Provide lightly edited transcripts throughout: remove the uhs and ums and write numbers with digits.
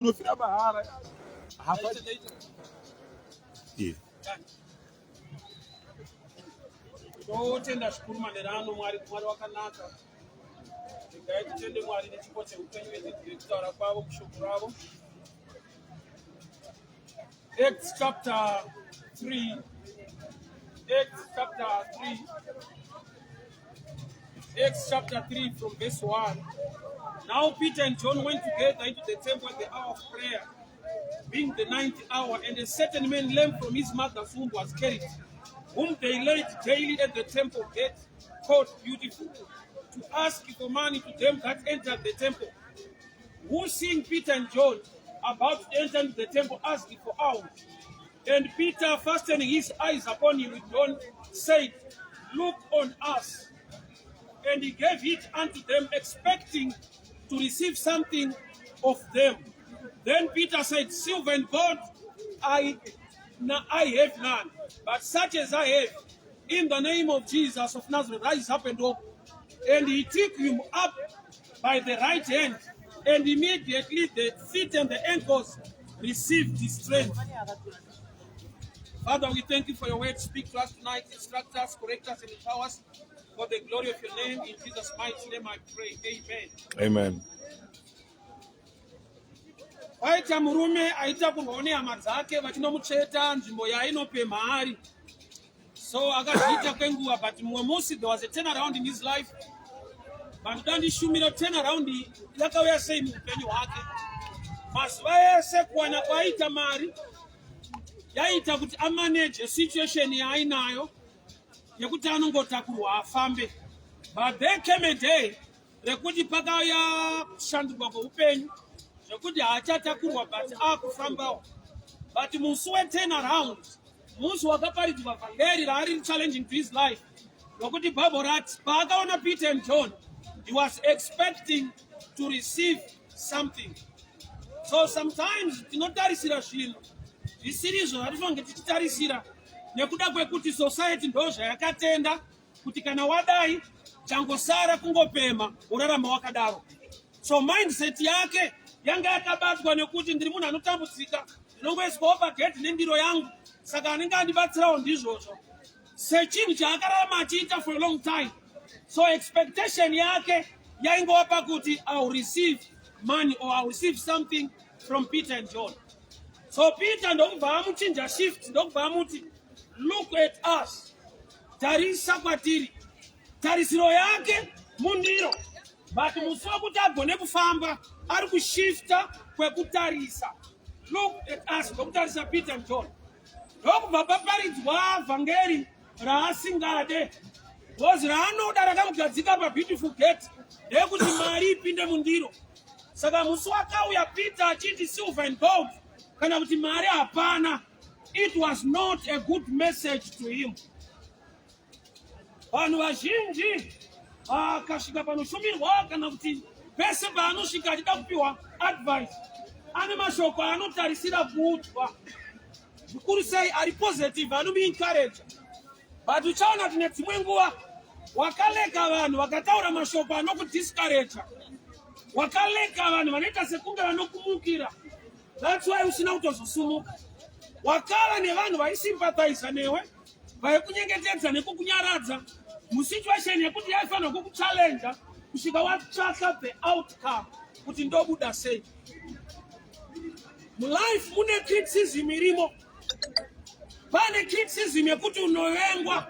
Unofira mahara. Hafa. Yeah. Totenda zvikuru manherano Mwari, Mwari wakanaka. Regai titende Mwari nechipo cheupenyu nekutaura kwavo kushoko ravo. Acts chapter 3. Acts chapter 3. Acts chapter 3 from verse 1. Now Peter and John went together into the temple at the hour of prayer, being the ninth hour, and a certain man lame from his mother's womb was carried, whom they laid daily at the temple gate, called Beautiful, to ask for money to them that entered the temple. Who, seeing Peter and John about to enter into the temple, asked for alms. And Peter, fastening his eyes upon him with John, said, Look on us. And he gave it unto them, expecting to receive something of them. Then Peter said, Silver and gold I have none, but such as I have, in the name of Jesus of Nazareth, rise up and walk. And he took him up by the right hand, and immediately the feet and the ankles received his strength. Father, we thank you for your word. Speak to us tonight, instruct us, correct us, and empower us for the glory of your name. In Jesus' mighty name I pray. Amen. Amen. Kwaita murume aitakurwawo nehama dzake vachinomutsveta nzvimbo yaainopemha ari. So akazviita kwenguva, but mumwe musi there was a turnaround in his life. Vanhu ndishumira turnaround yakauya sei muupenyu hwake. Mazuva ese kuwana kwaaita mari yaiita kuti amanage situation yaainayo yekuti anongotakurwa afambe. But there came a day rekuti pakauya kushandurwa kweupenyu zvekuti haachatakurwa but akufambawo. But musi weturnaround, musi wakaparidzwa vhangeri raari challenging to his life, nokuti Bible rati paakaona Peter and John, he was expecting to receive something. So sometimes tinotarisira zvinhu zvisiri izvo zvatifange tichitarisira nekuda kwekuti society ndo zvayakatenda kuti kana wadai changosara kungopema urarama wakadaro. So mindset yake yanga yakabatwa nekuti ndiri munhu anotambudzika, ndinongoiswawo pagedhi nendiro yangu, saka anenge andibatsirawo ndizvozvo, sechinhu chaakararama achiita for a long time. So expectation yake yaingova pakuti I will receive money or I will receive something from Peter and John. So Peter ndokubva amuchinja shift, ndokubva amuti, "Look at us," tarisa kwatiri. Tarisiro yake mundiro, but musi wekuti agone kufamba ari kushifta kwekutarisa, "Look at us," ndokutarisa Peter and John, ndokubva paparidzwa vhangeri raasingade, because raanoda rakamugadzika paBeautiful Gate ndeyekuti mari ipinde mundiro. Saka musi wakauya Peter achiti silver and gold kana kuti mari hapana, it was not a good message to him. Vanhu vazhinji akasvika panoshumirwa kana kuti pese paanosvika achida kupiwa advice, ane mashoko aanotarisira kuudzwa, zvikuru sei ari positive, anomuencourage. But uchaona kuti nedzimwe nguva wakaleka vanhu vakataura mashoko anokudiscouraja, wakaleka vanhu vanoita sekunge vanokumukira. That's why usina kutozosumuka. Wakava nevanhu vaisympathiza newe, vaikunyengetedza nekukunyaradza musituation yekuti yaifanira kukuchallenja kusvika watsvaka the outcome kuti ndobuda sei mulife. Mune criticism irimo, pane criticism yekuti unovengwa,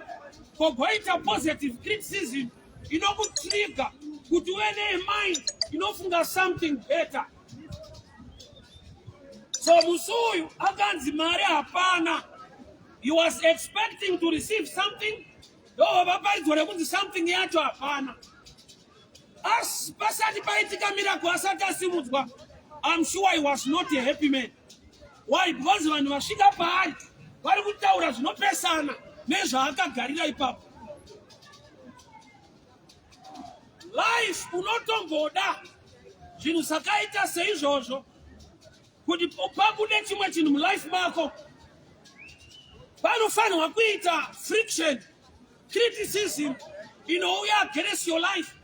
kogoita positive criticism inokutrigger kuti uve nemind inofunga something better. So musi uyu akanzi mari hapana, he was expecting to receive something, ndobva vaparidzwa nekunzi something yacho hapana. Asi pasati paitika miracle, asati asimudzwa, I'm sure he was not a happy man. Why? Because vanhu vasvika paari vari kutaura zvinopesana nezvaakagarira ipapo. Life unotomboda zvinhu zvakaita seizvozvo kuti pabude chimwe chinhu mulife mako. Panofanirwa kuita friction, criticism inouya against your life,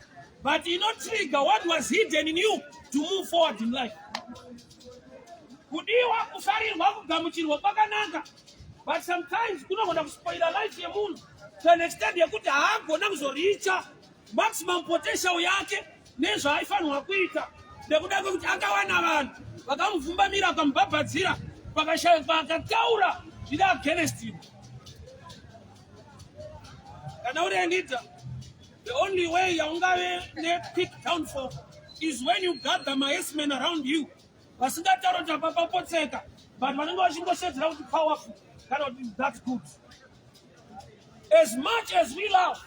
but inotrigger what was hidden in you to move forward in life. Kudiwa, kufarirwa, kugamuchirwa kwakanaka, but sometimes kunogona kuspoila life yemunhu to an extent yekuti haagona kuzoricha maximum potential yake nezvaaifanirwa kuita nekuda kwekuti akawana vanhu vakamuvhumbamira, vakamubhabhadzira, pakashayikwa akataura zviri against him. Kana uri leader, the only way yaungave nequick downfall is when you gather mayesmen around you vasingataura kuti apa papotseka, but vanenge vachingoshedzera kuti powerful kana kuti that's good. As much as we love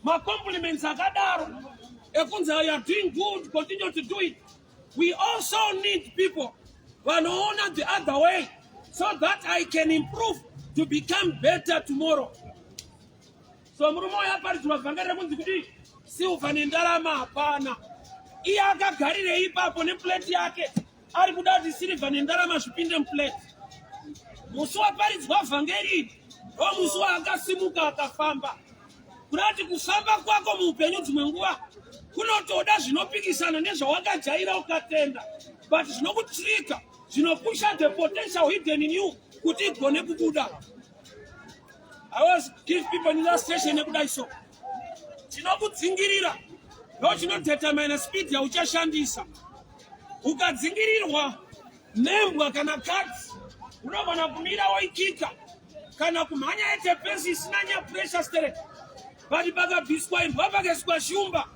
macompliments akadaro ekunzi you are doing good, continue to do it, we also need people vanoona the other way so that I can improve to become better tomorrow. So murume uyo aparidzirwa vhangeri rekunzi kuti silver nendarama hapana, iye akagarirei ipapo neplate yake, ari kuda kuti sirivha nendarama zvipinde muplate. Musi waparidzwa vhangeri ndo musi waakasimuka akafamba. Kuda kuti kufamba kwako muupenyu dzimwe nguva kunotoda zvinopikisana nezvawakajaira ukatenda, but zvinokutrigger, zvinopusha the potential hidden in you kuti igone kubuda. I always give people an illustration yekudai so: chinokudzingirira ndo chinodetermine speed yauchashandisa. Ukadzingirirwa nembwa kana katsi, unogona kumira woikika kana kumhanya at a pace isina nyapressure sterek, but pakabviswa imbwa pakaiswa shumba,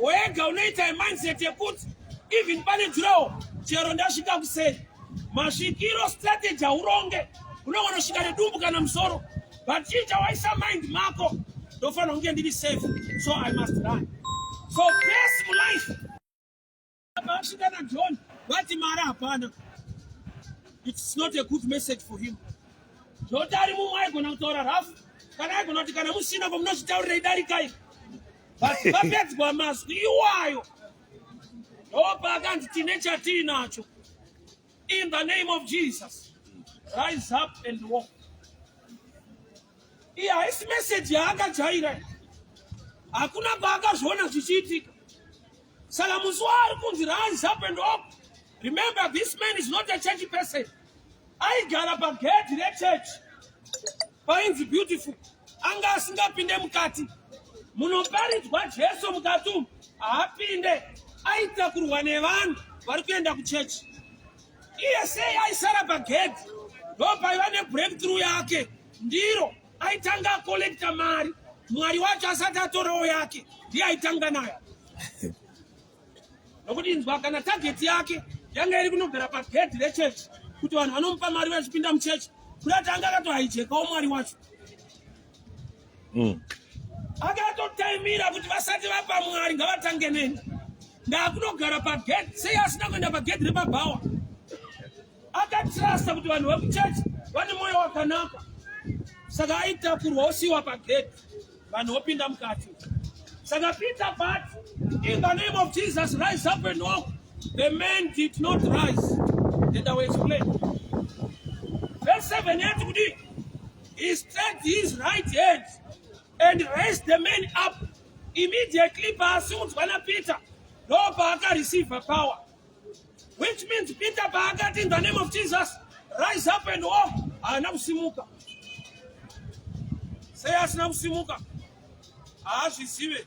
wega unoita mindset yekuti even pane durawall, chero ndasvika kuseri. Masvikiro, strategy auronge, unogona kusvika nedumbu kana musoro, but chii chawaisa mind mako? Ndofanira kunge ndiri safe, so I must run. So pace mulife, pasvika naJohn vati mari hapana, it's not a good message for him. Zvoti ari mumwe aigona kutaura rafu kana aigona kuti kana musina kwamunozvitaurirei, darikai. But papedzwa mazwi iwayo, ndopaakanzi tine chatiinacho. In the name of Jesus, rise up and walk. Iyi haisi meseji yaakajaira, hakuna kwaakazviona zvichiitika. Saka musi waari kunzi rise up and walk, remember, this man is not a church person. Aigara pagedhi rechechi painzi Beautiful, anga asingapinde mukati munoparidzwa Jesu. Mukati umu haapinde, aitakurwa nevanhu vari kuenda kuchechi. Iye sei aisara pagedhi? Ndo paiva nebreakthrough yake. Ndiro aitanga acollecta mari, Mwari wacho asati atorawo yake, ndiye aitanga nayo. Nokuti inzwa, kana target yake yanga iri kunogara pagedhi rechechi kuti vanhu vanomupa mari vachipinda muchechi, kuda kuti anga akatohijekawo Mwari wacho. Akatotaimira kuti vasati vapa Mwari ngavatange neni, ndakunogara pagedhi. Sei asina kuenda pagedhi repabhawa? Akatrusta kuti vanhu vekuchechi vane mwoyo wakanaka, saka aitakurwa osiyiwa pagedhi, vanhu vopinda mukati. Saka Peter but in the name of Jesus, rise up and walk, the man did not rise. And I will explain. Verse 7 yati kuti he stretched his right hand and raised the man up immediately. Paasimudzwa naPeter, ndo paakareceive power, which means Peter paakati in the name of Jesus, rise up and walk, haana kusimuka. Sei asina kusimuka? Haazvizive.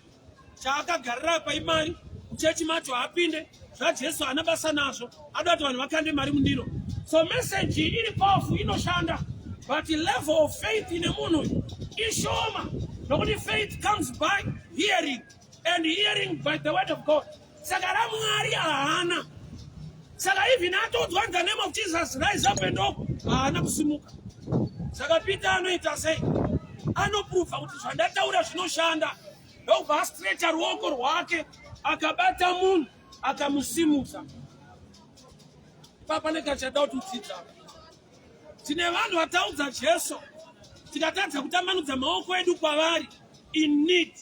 Chaakagarira paimari. Muchechi macho haapinde, zvaJesu haana basa nazvo, ada kuti vanhu vakande mari mundiro. So message iri powerful, inoshanda, but level of faith ine munhu uyu ishoma, nokuti faith comes by hearing and hearing by the word of God. Saka raMwari haana. Saka even atoudzwa in the name of Jesus, rise up and walk, haana kusimuka. Saka Peter anoita sei? Anoprova kuti zvandataura zvinoshanda, ndobva astretcha ruoko rwake, akabata munhu, akamusimudza. Papane kachada kuti udzidza. Tine vanhu vataudza Jesu, tikatadza kutambanudza maoko edu kwavari in need,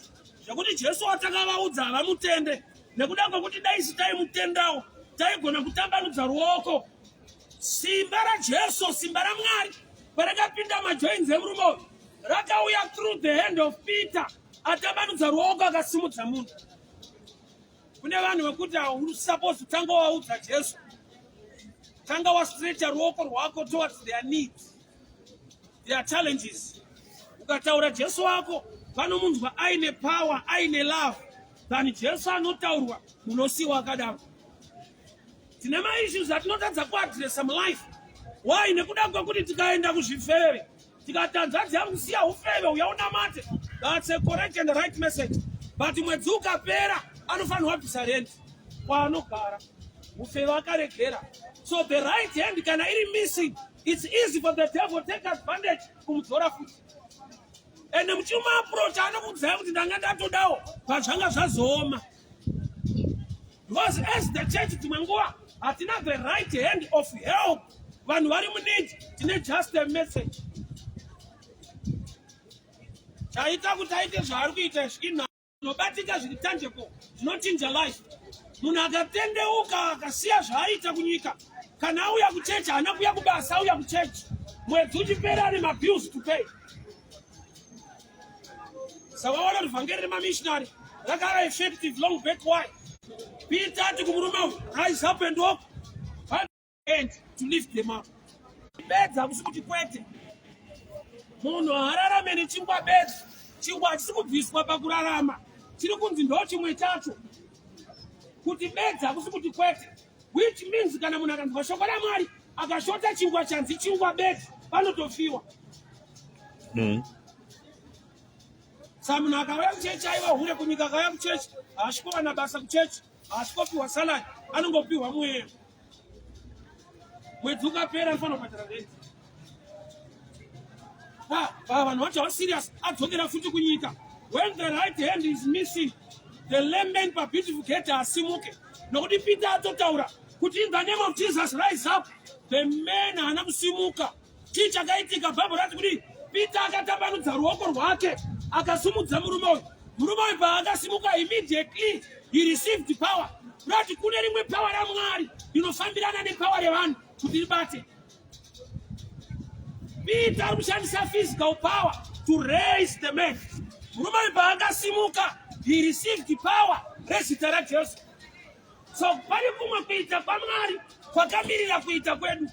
zvekuti Jesu watakavaudza havamutende, nekuda kwekuti dai sitaimutendawo taigona kutambanudza ruoko. Simba raJesu, simba raMwari parakapinda majoints emurume uyu, rakauya through the hand of Peter atambanudza ruoko akasimudza munhu. Kune vanhu vekuti hausupposed kutanga waudza Jesu. Tanga wastretcha ruoko rwako towards their needs, their challenges. Ukataura Jesu wako vanomunzwa aine power, aine love than Jesu anotaurwa munosiwa akadaro. Tine maissues atinotadza kuadressa mulife. Why? Nekuda kwekuti tikaenda kuzvifeve tikati hanzvadzi yangu siya ufeve uya unamate, that's a correct and right message, but mwedzi ukapera anofanirwa kubvisa rent kwaanogara, ufeve akaregera. So the right hand kana iri missing, it's easy for the devil take advantage kumudzora futi. Ende muchimuapproach anokuudzai kuti ndanga ndatodawo pazvanga zvazooma, because as the church dzimwe nguva hatina the right hand of help. Vanhu vari muneed, tine just a message. Chaita kuti aite zvaari kuita izvi inobatika zviri tangible, zvinochinja life. Munhu akatendeuka, akasiya zvaaita kunyika, kana auya kuchechi, haana kuuya kubasa, auya kuchechi. Mwedzi uchipera ane mabills to pay. Saka waona kuti vhangeri remamissionary rakava effective long back. Why? Peter ati kumurume uyu, "Rise up and walk," and to lift them up. Bedzi hakusi kuti kwete. Munhu haararame nechingwa bedzi. Chingwa hachisi kubviswa pakurarama, chiri kunzi ndo chimwe chacho. Kuti bedzi hakusi kuti kwete, which means kana munhu akanzwa shoko raMwari akashota chingwa, chanzi chingwa bedzi, panotofiwa. Saka munhu akauya kuchechi, aiva hure kunyika, akauya kuchechi, haasvikowana basa kuchechi, haasvikopiwa salary, anongopiwa mweya. Mwedzi ukapera anofanira kubhadhara rent. Vanhu vacho havaserious, adzokera futi kunyika. When the right hand is missing, the layman paBeautiful Gate asimuke, nokuti Peter atotaura kuti, "In the name of Jesus, rise up." The man haana kusimuka. Chii chakaitika? Bhaibheri rati kuti Peter akatambanudza ruoko rwake akasimudza murume uyu. Murume uyu paakasimuka, immediately he received power. Rati kune rimwe power raMwari rinofambirana nepower revanhu kuti ribate. Peter ari kushandisa physical power to raise the man. Murume uyu paakasimuka, he received power rezita raJesu. So pane kumwe kuita kwaMwari kwakamirira kuita kwedu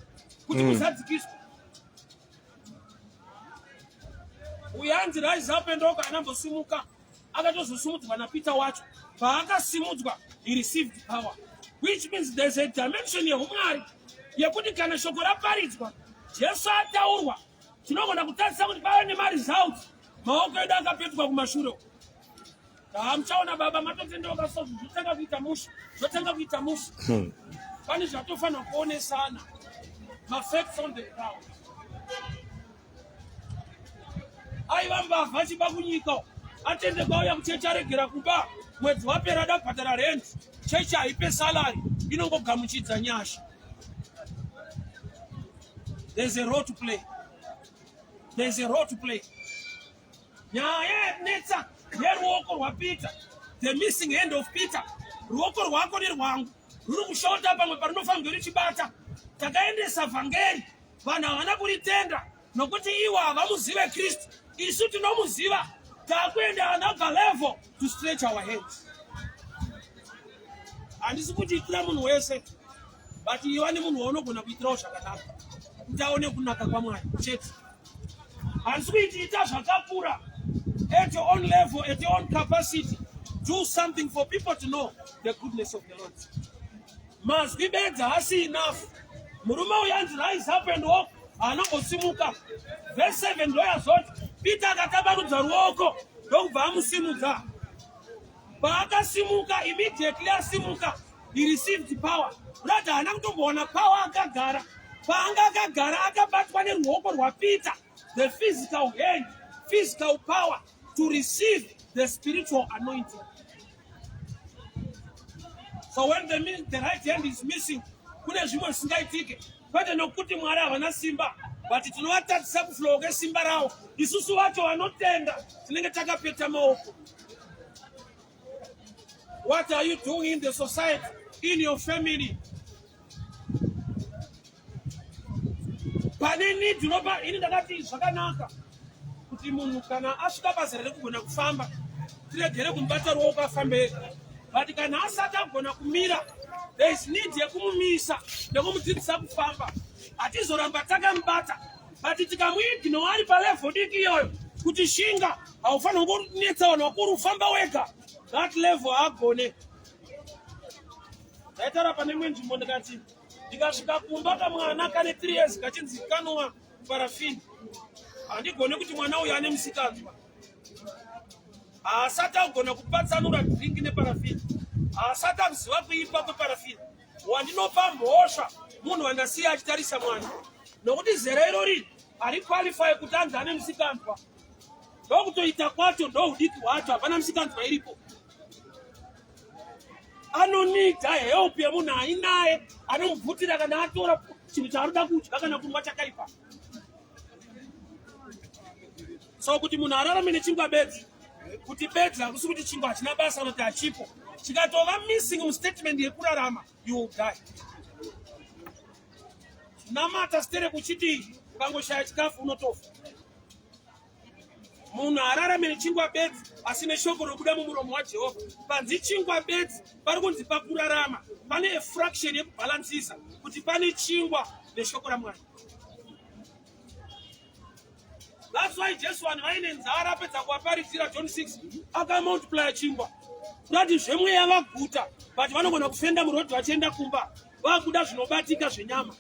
kuti kuzadzikiswa. Uyu anzi, "Rise up and walk," anambosimuka, akatozosimudzwa naPeter wacho. Paakasimudzwa, he received power, which means there's a dimension yeumwari yekuti kana shoko raparidzwa, Jesu ataurwa, tinogona kutarisa kuti pave nemaresults. Maoko edu akapetwa kumashure, hamuchaona baba matotendeuka, so zvotanga kuita musha, zvotanga kuita musha. Pane zvatofanira kuonesana, mafacts on the ground. Aiva mbavha achiba kunyika, atendeka, auya kuchechi, aregera kuba. Mwedzi wapera ada kubhadhara rent. Chechi haipe salary, inongogamuchidza nyasha. There's a role to play, there's a role to play. Nyaya yanetsa yeruoko rwaPeter, the missing hand of Peter. Ruoko rwako nerwangu ruri kushota pamwe parinofanirwa richibata. Takaendesa vhangeri, vanhu havana kuritenda nokuti ivo havamuzive Kristu. Isu tinomuziva, taakuenda another level to stretch our hands. Handisi kuchiitira munhu wese, but iva nemunhu waunogona kuitirawo zvakanaka kuti aone kunaka kwaMwari chete. Handisi kuitiita zvakakura. At your own level, at your own capacity, do something for people to know the goodness of the Lord. Mazwi bedzi haasi enough. Murume uyu anzi, "Rise up and walk," haana kumbosimuka. Verse 7 ndoyazoti Peter akatambanudza ruoko ndokubva amusimudza. Paakasimuka, immediately asimuka, he received power. Rati haana kutombowana power akagara. Paanga akagara akabatwa neruoko rwaPeter, the physical hand, physical power to receive the spiritual anointing. So when the right hand is missing, kune zvimwe zvisingaitike, kwete nokuti Mwari havana simba, but tinovatadzisa kuflowa kwesimba ravo. Isusu vacho vanotenda tinenge takapeta maoko. What are you doing in the society, in your family? Pane need unopa. Ini ndakati zvakanaka kuti munhu kana asvika pazera rekugona kufamba, tiregere kumubata ruoko afambe ega, but kana asati agona kumira, There is need yekumumisa nekumudzidzisa kufamba. Hatizoramba takamubata but tikamuignore ari palevel diki iyoyo kuti shinga, haufaniri kunetsa vanhu vakuru, famba wega. That level haagone. Ndaitaura pane imwe nzvimbo ndikati ndikasvika kumba kamwana kane 3 years kachinzi kanwa parafini, handigone kuti mwana uyu ane musikanzwa. Haasati agona kupatsanura drink neparafini, haasati akuziva kuipa kweparafini. Wandinopa mhosva munhu wandasiya achitarisa mwana, nokuti zera irori hariqualify kuti anzi ane musikanzwa. Ndokutoita kwacho, ndohudiki hwacho, hapana musikanzwa iripo. Anonida help yemunhu ainaye anomubvutira kana atora chinhu chaanoda kudya kana kunwa chakaipa. So kuti munhu ararame nechingwa bedzi, kuti bedzi hakusi kuti chingwa hachina basa kana kuti hachipo. Chikatova missing mustatement yekurarama, you will die. Namata sitere kuchiti ukangoshaya chikafu unotofa. Munhu ararame nechingwa bedzi asi neshoko robuda mumuromo waJehovha. Panzi chingwa bedzi pari kunzi pakurarama pane a fraction yekubhalansisa kuti pane chingwa neshoko raMwari. That's why Jesu vanhu vaine nzara, apedza kuvaparidzira John 6, akamultiplya chingwa kurati zvemweya vaguta, but vanogona kufenda murodhi vachienda kumba vakuda zvinobatika zvenyama.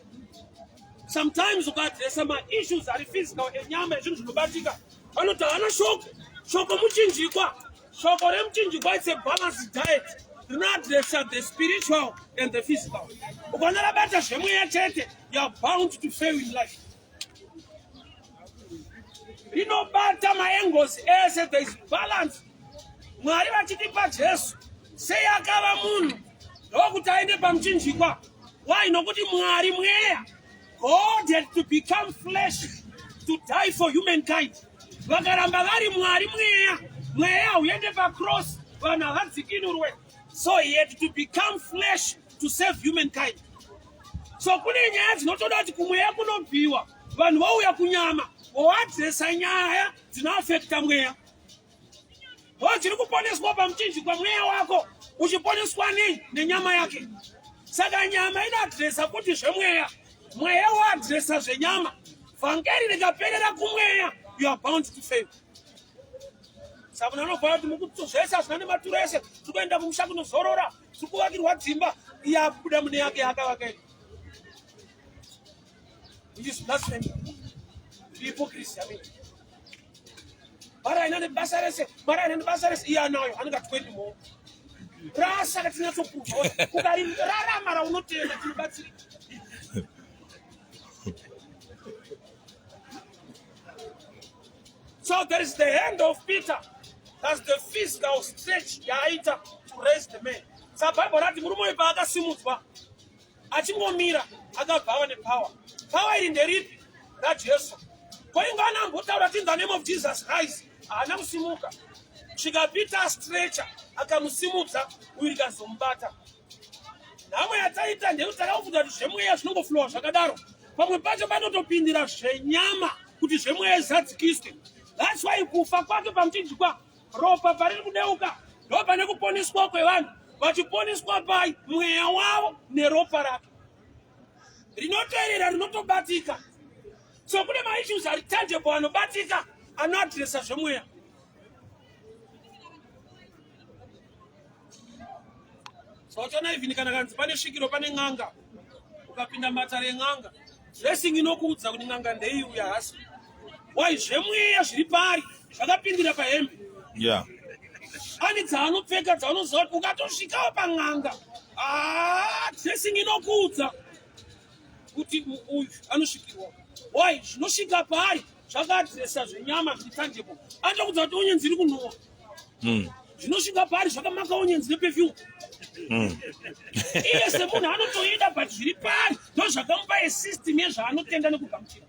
Sometimes ukaadresa maissues ari physical enyama, ezvinhu zvinobatika, vanoti haana shoko. Shoko muchinjikwa, shoko remuchinjikwa, it's a balanced diet rinoadresa the spiritual and the physical. Ukaona rabata zvemweya chete, you are bound to fail in life. Rinobata maangles ese, there is balance. Mwari vachitipa Jesu sei akava munhu ndokuti aende pamuchinjikwa. Why? Nokuti Mwari mweya. God had to become flesh to die for humankind. Vakaramba vari Mwari mweya, mweya hauende pacross, vanhu havadzikinurwe. So he had to become flesh to save humankind. So kune nyaya dzinotoda kuti kumweya kunobviwa, vanhu vouya kunyama voadresa nyaya dzinoafekta mweya. Chiri kuponeswa pamuchinjikwa mweya wako, uchiponeswa nei? Nenyama yake. Saka nyama inoadresa kuti zvemweya, mweya woadresa zvenyama. Vhangeri rikaperera kumweya, you are bound to fail. Saka munhu anobva kuti mukuti zvese hazvina nematuro ese, tiri kuenda kumusha kunozorora, tiri kuvakirwa dzimba, iye akubuda mune yake yaakavaka ii, which is blasphemy, hypocrisy. I mean, mari haina nebasa rese, mari haina nebasa rese, iye anayo anenge 20 more. Rasa tinyatsoprova ukarirarama raunotenda, tinobatsirika. So there is the hand of Peter. That's the physical stretch yaaita to raise the man. Sa Bible rati murume uyu paakasimudzwa achingomira akabva ava nepower. Power iri nderipi? RaJesu. Koinge anambotaura in the name of Jesus Christ, haana kusimuka. Svika Peter stretcher akamusimudza, uyu rikazomubata. Nhamo yataita ndeyekuti takakubvunza kuti zvemweya zvinongoflowa zvakadaro. Pamwe pacho panotopindira zvenyama kuti zvemweya zizadzikiswe. That's why kufa kwake pamuchinjikwa, ropa pariri kudeuka, ndo pane kuponeswa kwevanhu, vachiponeswa pai mweya wavo neropa rake rinoteerera rinotobatika. So kune maissues ari tangible anobatika anoadresa zvemweya. So uchiona even kana kanzi pane svikiro, pane n'anga, ukapinda matare en'anga, dressing inokuudza kuti n'anga ndeiyi, uya hasi. Why? Zvemweya zviri pari zvakapindira pahembe. Ane dzaanopfeka dzaanoziva kuti ukatosvikawo pan'anga, ah, dressing inokuudza kuti uyu anosvikirwa. Why? Zvinosvika paari zvakadresa zvenyama zviri tangible. Anotokuudza kuti onions iri kunhuwa. Zvinosvika paari zvakamaka onions neperfume. Iye semunhu anotoida, but zviri paari ndo zvakamupa esystem yezvaanotenda nekugamuchira.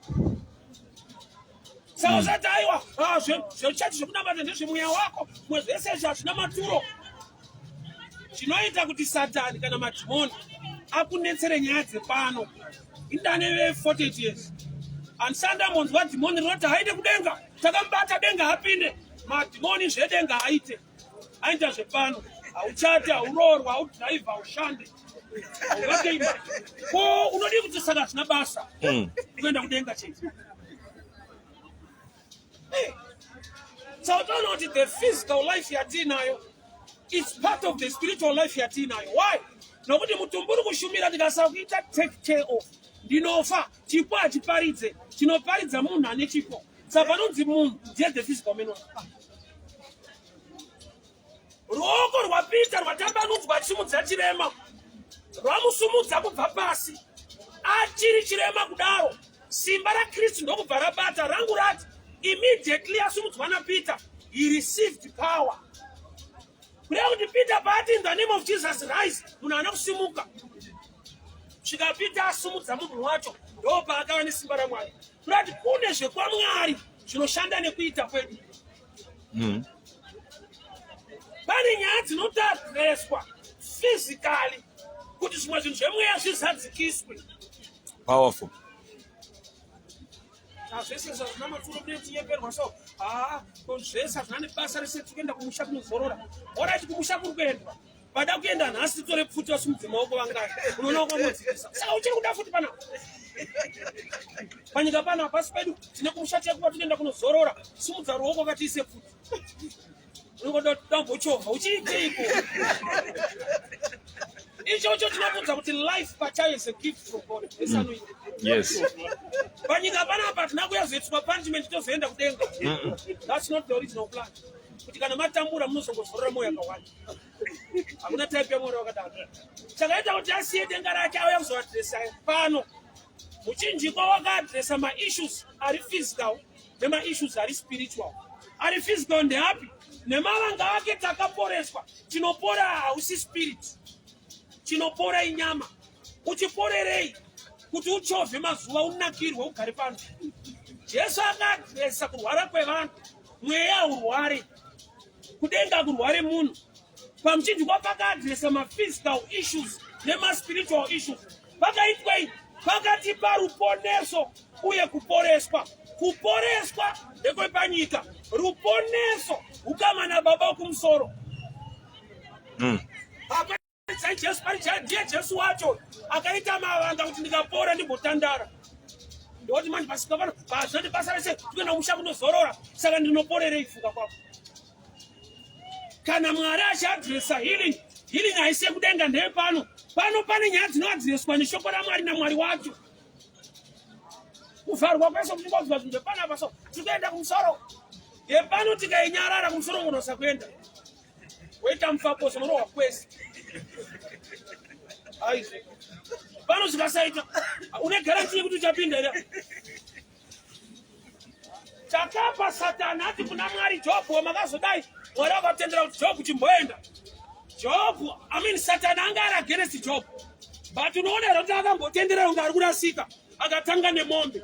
Saka usati aiwa, ah, zvechechi zvekunamata ndezvemweya wako, zvimwe zvese izvi hazvina maturo. Chinoita kuti Satani kana madhimoni akunetsere nyaya dzepano, indane ve48 years handisandambonzwa dhimoni rinoti haide kudenga, takamubata denga hapinde. Madhimoni zvedenga haite, aita zvepano. Hauchati, hauroorwa, haudhiraivha, haushande. Hauvake imba. Ko unodii kuti saka hazvina basa kuenda kudenga chete? Eh, saka utaona kuti the physical life yatiinayo is part of the spiritual life yatiinayo. Why? Nokuti mutumbi uri kushumira, ndikasakuita take care of ndinofa. Chipo hachiparidze, chinoparidza munhu ane chipo. Saka panonzi munhu ndiye the physical man. Ruoko rwaPita rwatambanudzwa achisimudza chirema, rwamusumudza kubva pasi achiri chirema kudaro. Simba raKristu ndokubva rabata rangu rati immediately asumudzwa naPeter, he received power. Kureva kuti Peter paati, "In the name of Jesus, rise," munhu haana kusimuka svika Peter asumudza munhu wacho, ndo paakava nesimba raMwari. Kureva kuti kune zvekwamwari zvinoshanda nekuita kwedu. Pane nyaya dzinotoaddresswa physically kuti zvimwe zvinhu zvemweya zvizadzikiswe. Powerful. Zvese zvazvina maturo kunetinyeperwa. So haa, zvese hazvina nebasa rese, tiri kuenda kumusha kunozorora. Alright, kumusha kuri kuendwa, vada kuenda nhasi titore pfuti vasimudze maoko vangani? Unoona wakamodzikisa. Saka uchiri kuda futi panapa panyika pana pasi pedu tine kumusha chekuva tinoenda kunozorora. Simudza ruoko katiise pfuti. Unongoda dambochovha uchiiteiko? Ichocho tinobvunza kuti life pachayo is a gift from God. Esanoita panyika panapa hatina kuyazoitiswa punishment tozoenda kudenga. That's not the original plan, kuti kana matambura munozongozorora moyo yakawanda. Hakuna type yamwari wakadaro. Chakaita kuti asiye denga rake auya kuzoaddressa pano muchinjikwa, wakaaddressa maissues ari physical nemaissues ari spiritual. Ari physical ndeapi? Nemavanga ake takaporeswa. Chinopora hausi spirit, chinopora inyama. Uchiporerei? Kuti uchovhe mazuva, unakirwe, ugare pano. Jesu akaaddressa kurwara kwevanhu. Mweya haurware, kudenga kurware munhu. Pamuchinjikwa pakaaddressa maphysical issues nemaspiritual issues. Pakaitwei? Pakatipa ruponeso uye kuporeswa. Kuporeswa ndekwepanyika, ruponeso hukama nababa wekumusoro. Hapana Jesu pari ndiye Jesu wacho akaita mavanga kuti ndikapora ndimbotandara. Ndoti manje pasika pano pazvati basa rese tikuenda kumusha kunozorora, saka ndinoporerei? Funga kwako. Kana Mwari achiaddressa healing, healing haisi yekudenga, ndeyepano. Pano pane nyaya dzinoaddresswa neshoko raMwari namwari wacho. Kuvharwa kwese kuchingonzwa zvinhu zvepanapa, so tikuenda kumusoro. Yepano tikainyarara, kumusoro kunosa kuenda woita mufakoso, unorohwa kwese. Aizve pano zvikasaita, une guarantee yekuti uchapinda here? Chakapa Satani ati kuna Mwari, "Jobhu wamakazodai." Mwari akatendera kuti Jobhu chimboenda. Jobhu, I mean, Satani anga ari against Jobhu, but unoona here kuti akambotendera kunge ari kurasika? Akatanga nemombe.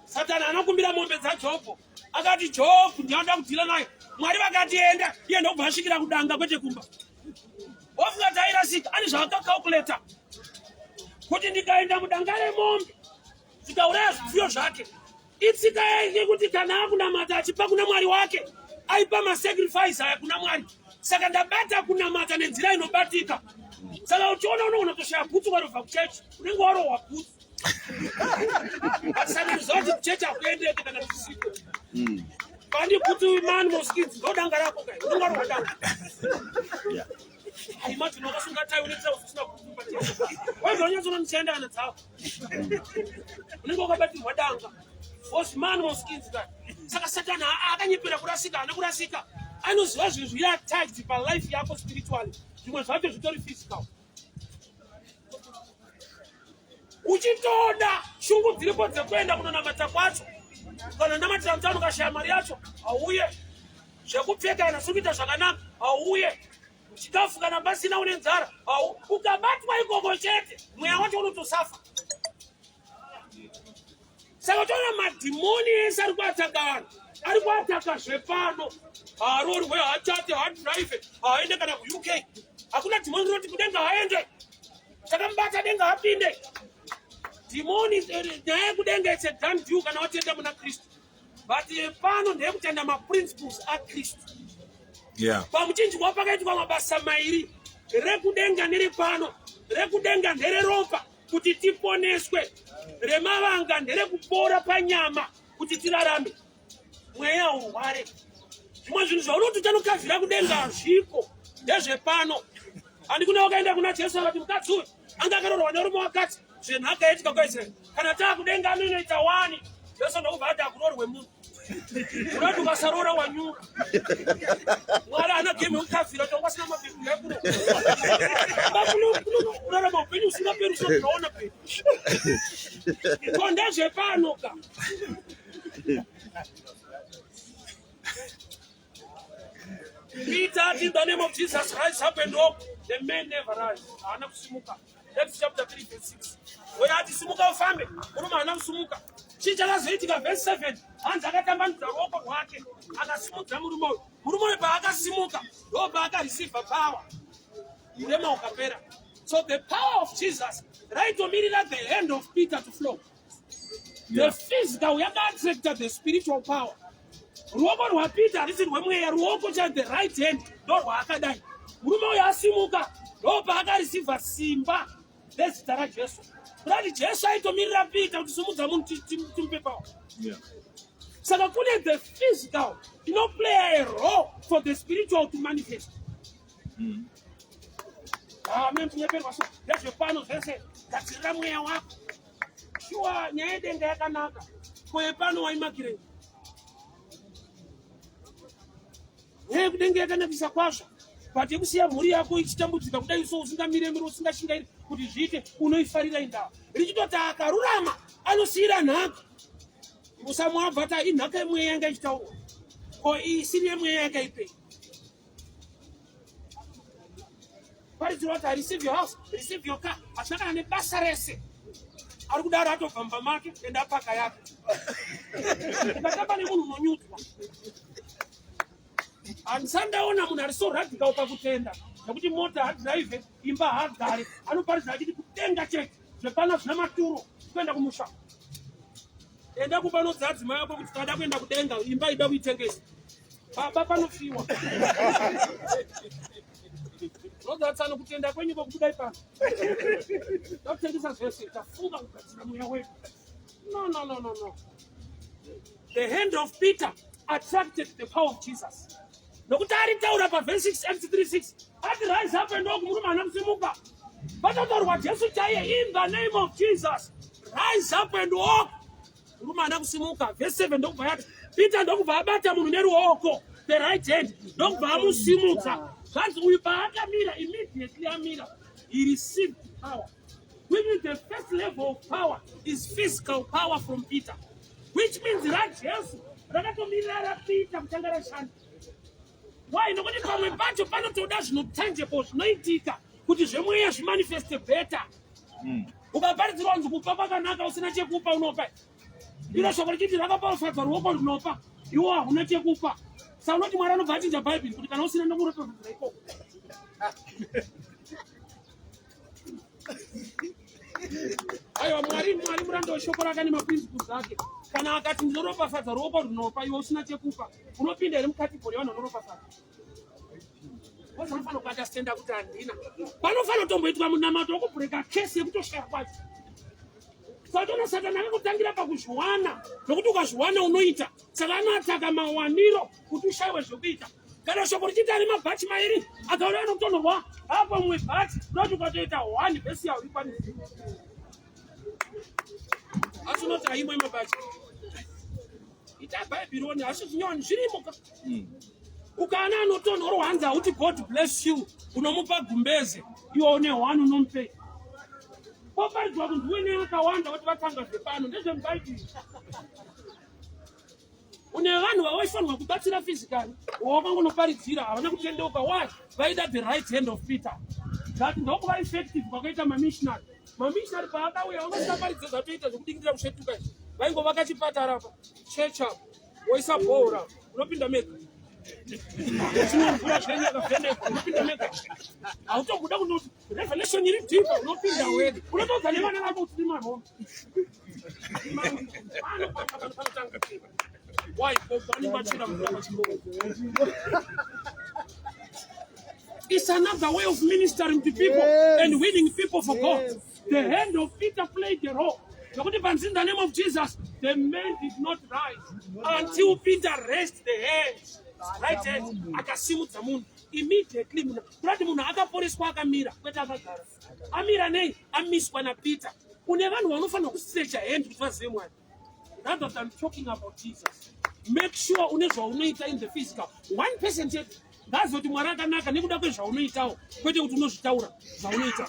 Satani anokumbira mombe dzaJobho, akati, "Jobhu ndinoda kudeala naye." Mwari vakati, "Enda." Iye ndobva asvikira kudanga kwete kumba. Wafunga kuti airasika? Ane zvaakacalculata kuti ndikaenda mudanga remombe zvikauraya zvipfuyo zvake. Itsika yake kuti kana akunamata achipa kuna Mwari wake, aipa masacrifice aya kuna Mwari. Saka ndabata kunamata nenzira inobatika. Saka uchiona unogona kutoshaya bhutsu warobva kuchechi, unenge warohwa bhutsu. Saka ndiziva kuti kuchechi hakuendeke kana zvisiko pandi bhutsu mani moskins ndodanga rako kai, unenge warohwa danga. Imagine wakasunga tai, une trouser usina bhutsu pachechi, waizonyatsoona ndichaenda kana dzavo, unenge wakabatirwa danga osman moskins ka. Saka Satani akanyepera kurasika, haana kurasika. Anoziva zvinhu zviri attached palife yako spiritually, zvimwe zvacho zvitori physical. Uchitoda shungu dziripo dzekuenda kunonamata kwacho, kana namatira mutano, ukashaya mari yacho hauye, zvekupfeka kana siri kuita zvakanaka hauye, chikafu kana pasina une nzara au ukabatwa ikoko chete, mweya wacho unotosafa. Saka toona madhimoni ese ari kuattacka vanhu, ari kuattacka zvepano. Haarorwe, haachate, haadrive, haaende kana kuUK. Hakuna dhimoni rinoti kudenga haende, takamubata denga hapinde. Dhimoni nyaya yekudenga, it's a done deal kana watenda muna Kristu, but pano ndeyekutenda maprinciples aKristu. Pamuchinjikwa pakaitwa mabasa mairi. Rekudenga nerepano. Rekudenga ndereropa kuti tiponeswe. Remavanga nderekupora panyama kuti tirarame. Mweya urware. Zvimwe zvinhu zvaunoti uchanokavhira kudenga hazviko, ndezvepano. Handi kune wakaenda kuna Jesu akati mukadzi uyu anga akaroorwa nerume wakati zvenhaka yaitika kwaIsraeri. Kana taakudenga anoinoita wani. Jesu ndokubva ati akuroorwe munhu. Unoti ukasaroora wanyura. Mwari haana game yekukavhira kuti wasina mabhebhi ekuno. Kuno urarama upenyu usingaperi usina peri. Ko ndezvepano ka. Peter, in the name of Jesus, rise up and walk. The man never rise. Haana kusimuka. Acts chapter 3 verse 6. Oya ati simuka ufambe. Murume haana kusimuka. Chii chakazoitika verse 7? Hanzi akatambanudza ruoko rwake akasimudza murume uyu. Murume uyu paakasimuka ndo paakareceive power. Urema ukapera. So the power of Jesus raitomirira the hand of Peter to flow. The physical yakaattracta the spiritual power. Ruoko rwaPeter harisi rwemweya, ruoko cha the right hand ndo rwaakadai. Murume uyu asimuka ndo paakareceiva simba rezita raJesu. Kurati Jesu aitomirira Peter kuti simudza munhu timupe power. Saka kune the physical inoplay a role for the spiritual to manifest. Amen. Tinyeperwa so ndezvepano zvese, gadzirira mweya wako. Shuwa nyaya yedenga yakanaka, ko yepano waimakirei? Nyaya yekudenga yakanakisa kwazvo, but yekusiya mhuri yako ichitambudzika kudai so usingamiremiri usingashingairi kuti zviite, unoifarira indawa. Richitoti akarurama anosiyira nhaka. Usamuabva ta inhaka yemweya yanga ichitaurwa, ko isiri yemweya yakaipei? Paridzirwa kuti receive your house, receive your car, hazvina kana nebasa rese. Ari kudaro atobva mumba make enda apaka yake. Ukatamba nemunhu unonyudzwa. Handisati ndaona munhu ari so radical pakutenda nekuti mota hadrive, imba haagare, anoparidza achiti kutenga chete, zvepano zvina maturo, kuenda kumusha. Enda kumba unodza adzimai ako kuti tada kuenda kudenga, imba ida kuitengesa. Baba panofiwa. Rodatsano kutenda kwenyu kwokubudai pano. Takutengesa zvese, tafunga kugadzira mweya wedu. No, no, no, no, no. The hand of Peter attracted the power of Jesus. Nokuti aritaura paverse 6 Acts 3:6 ati rise up and walk, murume haana kusimuka. Patotaurwa Jesu chaiye, in the name of Jesus, rise up and walk. Murume haana kusimuka. Verse 7 ndokubva yati Peter ndokubva abata munhu neruoko, the right hand, ndokubva amusimudza. Zvanzi uyu paakamira, immediately amira, he received power. Which means the first level of power is physical power from Peter. Which means raJesu rakatomirira raPeter kutanga rashanda. Why? Nokuti pamwe pacho panotoda zvinotangible zvinoitika kuti zvemweya zvimanifeste better. Ukaparidzirwa kunzi kupa kwakanaka usina chekupa unopa. Iro shoko richiti rakaropafadzwa ruoko runopa, iwo hauna chekupa. Saka unoti Mwari anobva achinja Bhaibheri kuti kana usina ndokuropafadzira ikoko. Aiwa, Mwari Mwari muranda weshoko rake nemaprinciples ake. Kana akati ndinoropafadza ruoko runopa, iwe usina chekupa, unopinda here mucategory yevanhu vanoropafadza? Vanofanira kuunderstanda kuti handina. Panofanira kutomboitwa munamato wekubreaka curse yekutoshaya kwacho. Saka Satani akakutangira pakuzviwana, nokuti ukazviwana unoita. Saka anoataka mawaniro kuti ushayiwe zvekuita. Kana shoko richiti ari mabhachi mairi akauraya nokutonhorwa apo mumwe bhachi, unoti ukatoita one vhesi yauri kwanisi. Asi unoti haimwe mabhachi. Ita Bhaibheri one, asi zvinyowani zvirimo ka. Ukaona anotonhorwa hanzi hauti God bless you, unomupa gumbeze, iwe une one unomupei. Poparidzwa kunzi uine akawanda kuti vatanga zvepano, ndezvemubhaibheri. Une vanhu vawaifanirwa kubatsira physically, wawakangonoparidzira havana kutendeuka. Why? Vaida the right hand of Peter. That ndokuva effective kwakaita mamissionary. Mamissionary paakauya vangasingaparidze zvatoita zvekudikitira kusvetuka izvi. Vaingovaka chipatara apa, church apa, woisa bhora, unopinda mega. Chinomvura zvenyu akavhenekwa, unopinda mega. Hautobuda kunoti revelation iri deeper, unopinda wega. Unotodza nevana vako kuti maroma. Why? Vanenge vachira mvura pachibhoro. It's another way of ministering to people and winning people for God. The hand of Peter played a role. Nokuti panzi in the name of Jesus, the man did not rise until Peter raised the hand, right hand, akasimudza munhu immediately. Munhu kurati munhu akaporeswa akamira, kwete akagara. Amira nei? Amiswa naPeter. Une vanhu vanofanira kustretcha hand kuti vazive Mwari rather than talking about Jesus. Make sure une zvaunoita in the physical. One person chete ngaazive kuti Mwari akanaka nekuda kwezvaunoitawo, kwete kuti unozvitaura zvaunoita.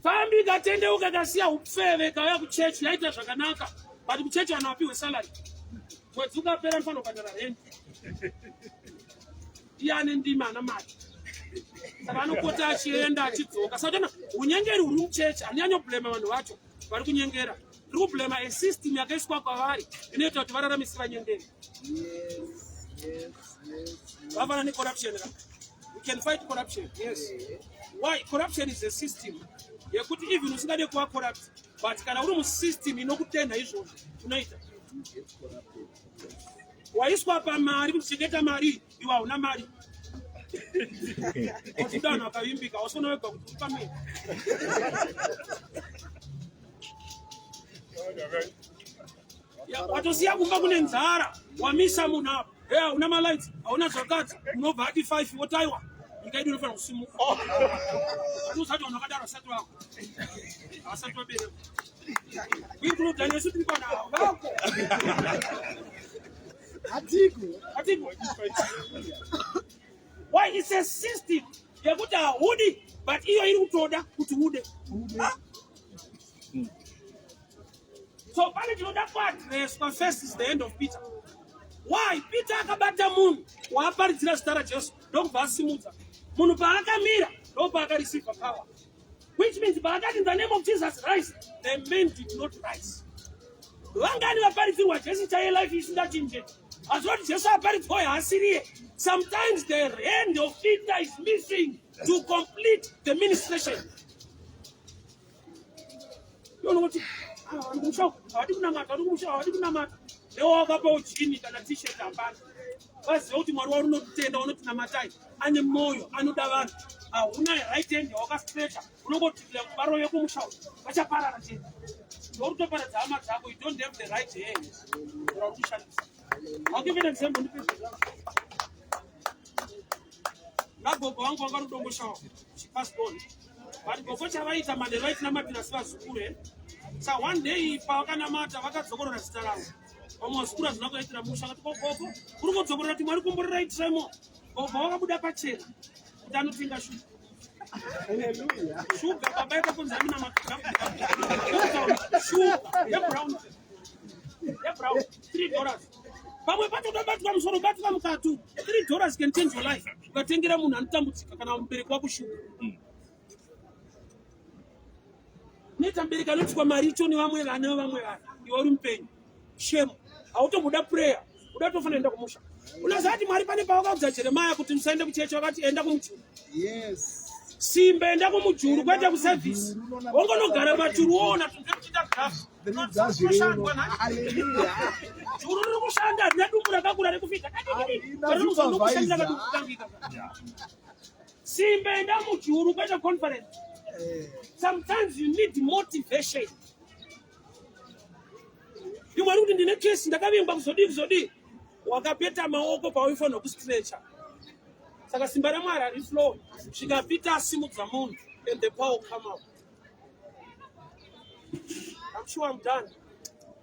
Fambi katendeuka kasiya upfeve kauya kuchechi yaita zvakanaka, but kuchechi vanhu vapiwe salary. Mwedzi ukapera anofanira kubhadhara rent. Iye ane ndimi ana mari, saka anopota achienda achidzoka. Saka tona unyengeri huri muchechi, hanyanyoblema vanhu vacho vari kunyengera, tiri kublema a system yakaiswa kwavari inoita kuti vararamise vanyengeri. Vafana necorruption ka. We can fight corruption, yes. Why? Corruption is a system yekuti even usingade kuva corrupt, but kana uri musystem inokutenda izvozvo unoita. Waiswa pamari kuti chengeta mari, iwe hauna mari, wachida vanhu vakavimbika, wasona wega kuti uri pamene. Watosiya kumba kune nzara, wamisa munhu apa, e hauna malights, hauna zvakati, unobva ati 5 wotaiwa. Nyika yedu inofanira kusimuka. Usati vanhu vakadaro vasati vako, havasati vaberekwa, include nesu tiri pana vako. Hatiko. Hatiko. Why? It's a system yekuti haudi, but iyo iri kutoda kuti ude. Ah. So pane chinoda kuadreswa. First is the hand of Peter. Why? Peter akabata munhu waaparidzira zita raJesu, ndokubva asimudza munhu. Paakamira ndopaakarisiva power, which means paakati, "In the name of Jesus, rise," the man did not rise. Vangani vaparidzirwa Jesu chaiye, life isingachinje? Hazvinoti Jesu aparidzwa haasiriye. Sometimes the hand of Peter is missing to complete the ministration. Unoti kumusha havadi kunamata, vari kumusha havadi kunamata. Newe wakapa ujini kana T-shirt, hapana. Vaziva kuti Mwari wauri unotenda, unoti namatai, ane mwoyo anoda vanhu. Hauna right hand yawakastretcha, unongotirira kuti varove kumusha vachaparara chete. Ndokutoparadza hama dzako. You don't have the right hand rauri kushandisa. I'll give you an example. Ndipedze. Nagogo vangu vanga rudomboshawa, she passed on, but gogo chavaita manheru vaitinamatira sevazukuru. Sa one day pavakanamata vakadzokorora zita ravo. Vamwe vazukuru hazvina kuvaitira musha, akati, "Gogo, uri kudzokorora kuti Mwari kumborerai Tremo." Gogo vakabuda pachena kuti anotenga shuga. Shuga baba yakakonzera minamato. Shuga yebrown, yebrown, $3. Pamwe pacho unobatwa musoro, batwa mukatu. $3 can change your life. Ukatengera munhu anotambudzika kana mubereki wako shuga. Noita mubereki anoitwa maricho nevamwe vana vevamwe vanhu, iwe uri mupenyu. Shame. Hautomboda prayer, uda tofanira enda kumusha. Unoziva kuti Mwari pane pavakaudza Jeremaya kuti musaende kuchechi, vakati enda kumujuru. Simba, enda kumujuru, kwete kuservice. Wangonogara pachuru, woona tunge kuchiita grafu. Ridza zvirimo. Hallelujah. Juru riri kushanda, rine dumbu rakakura rekufita. Harina supervisor. Simba, enda mujuru, kwete conference. Sometimes you need motivation. Imwe ari kuti ndine kesi, ndakavingwa kuzodii kuzodii, wakapeta maoko pawaifanira kustretcha. Saka simba raMwari hariflow svika Peter asimudza munhu and the power come out. I'm sure I'm done,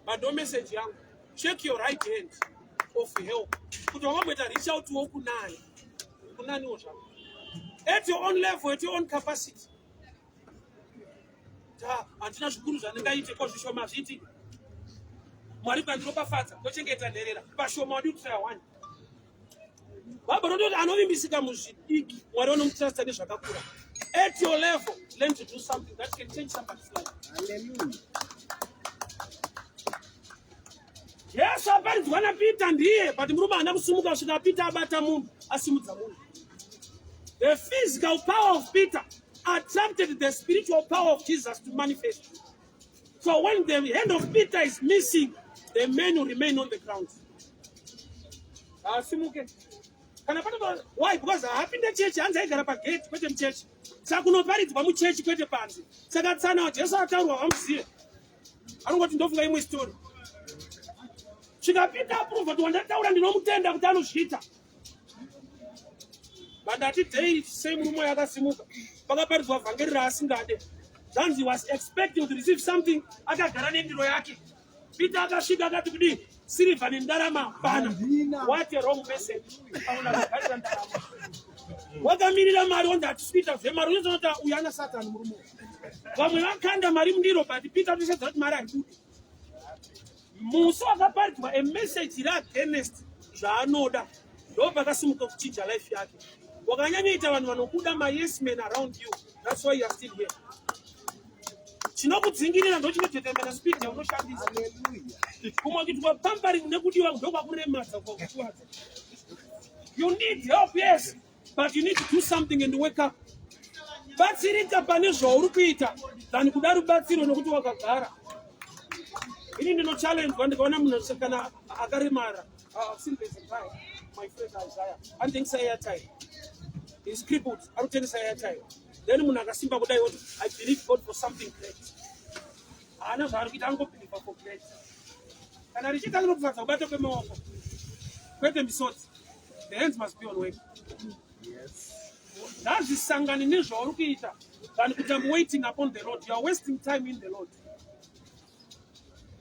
but no message yangu: check your right hand of help, kuti wangamboita reach out wo kunani kunaniwo zvako at your own level, at your own capacity. Ta handina zvikuru zvandingaite, ko zvishoma zviti Mwari kwandiropafadza, ndochengeta nherera pashoma. Wadi kutraya one. Bhaibheri rinoti anovimbisika muzvidiki, Mwari vanomutrasta nezvakakura. At your level, learn to do something that can change somebody's life. Hallelujah. Jesu aparidzwa naPeter ndiye, but murume haana kusimuka kusvika Peter abata munhu, asimudza munhu. The physical power of Peter attracted the spiritual power of Jesus to manifest. So when the hand of Peter is missing, the man will remain on the ground. Asimuke. Kana pane, why? Because haapinde chechi, hanzi aigara pagate, kwete muchechi. Saka kunoparidzwa muchechi, kwete panze. Saka tsana waJesu ataurwa vamuzive, anongoti ndofunga imwe story. Svika Peter aprova kuti wandataura ndinomutenda kuti anozviita. But ndati dei sei murume yakasimuka pakaparidzwa vhangeri raasingade. Zvanzi was expecting to receive something, akagara nendiro yake. Peter akasvika akati kudii? Sirivha nendarama hapana. Handina. What a wrong message! Aona kugarira ndarama, wakamirira mari, onzi hatisi kuita zvemari. Unozonota uyu ana Satani murume uyu. Vamwe vakanda mari mundiro, but Peter tosedza kuti mari haibudi. Musi wakaparidzwa a message iri against zvaanoda, ndo pakasimuka kuchinja life yake. Wakanyanyoita vanhu vanokuda, mayes men around you, that's why you are still here. Chinokudzingirira ndo chinodetermina speed yaunoshandisa. Hallelujah. Kumwe kuitwa pampering nekudiwa ndokwakuremadza, kwakukuwadza. You need help, yes, but you need to do something and wake up. Batsirika pane zvauri kuita than kuda rubatsiro nokuti wakagara. Ini ndinochallengwa ndikaona munhu kana akaremara. I've seen there's a guy, my friend Isaiah, anotengesa airtime. He's crippled, arikutengesa airtime. Then munhu akasimba kudai oti, "I believe God for something great." Haana zvaari kuita, angobelieva for great. Kana richiita rinokufadza kubata kwemaoko, kwete misodzi. The hands must be on work. Ngazvisangane nezvauri kuita than kuti I'm waiting upon the Lord. You are wasting time in the Lord.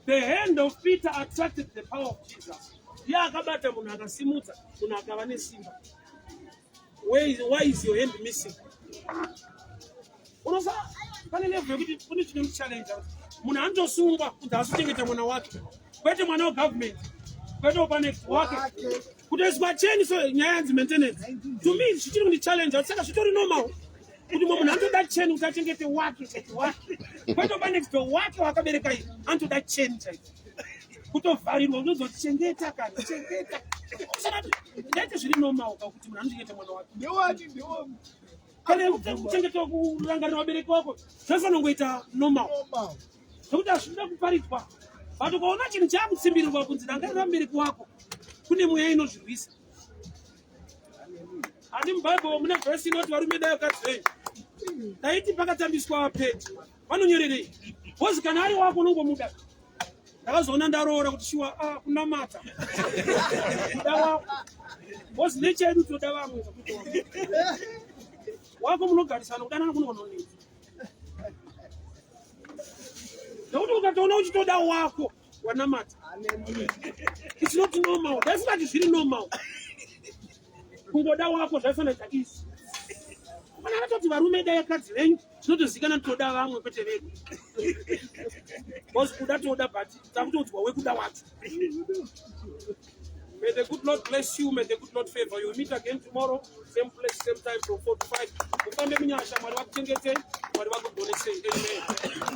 The hand of Peter attracted the power of Jesus. Iye akabata munhu, akasimudza munhu, akava nesimba. Why is your hand missing? Unosa pane level yekuti kune chinomuchallenge. Munhu anotosungwa kuti asichengeta mwana wake, kwete mwana wegovernment, kwete wepanext wake. Wake. Kutoiswa cheni, so nyaya yanzi maintenance. To me zvichiri kundichallenge. Saka zvitori normal kuti mumwe munhu anotoda cheni kuti achengete wake wake, kwete wepanext door wake wakabereka iye, anotoda cheni chaiko, kutovharirwa unozochengeta kana chengeta. Ndaite zviri normal ka kuti munhu anochengeta mwana wake. Ndewani ndewo. Kana kuchengeta, kurangarira vabereki vako, zvinofanira kungoita normal. Normal. Nokuti hazvinoda kuparidzwa, but ukaona chinhu chaakutsimbirirwa kunzi rangarira mubereki wako, kune mweya inozvirwisa. Handi mubhaibheri mune vhesi inoti varume dai vakadzi venyu? Ndaiti pakatambiswa peji vanonyorerei? Because kana ari wako unongomuda. Ndakazoona ndaroora kuti shuwa, ah, kunamata kuda wako, because nechedu toda vamwe zvakuti wako wako munogarisana, kudanana kunokononetsa, nekuti ukatoona uchitoda wako, wanamata. Hallelujah. It's not normal. Ndaifunga kuti zviri normal kungoda wako, zvaifanira kuita easy. Kana akatoti varume dai vakadzi venyu, zvinotozivikana toda vamwe kwete vedu, because kuda toda, but takutoudzwa wekuda wacho. May the good Lord bless you. May the good Lord favor you. We meet again tomorrow, same place, same time, from 4 to 5. Mufambe munyasha, Mwari vakuchengetei, Mwari vakugonesei. Amen.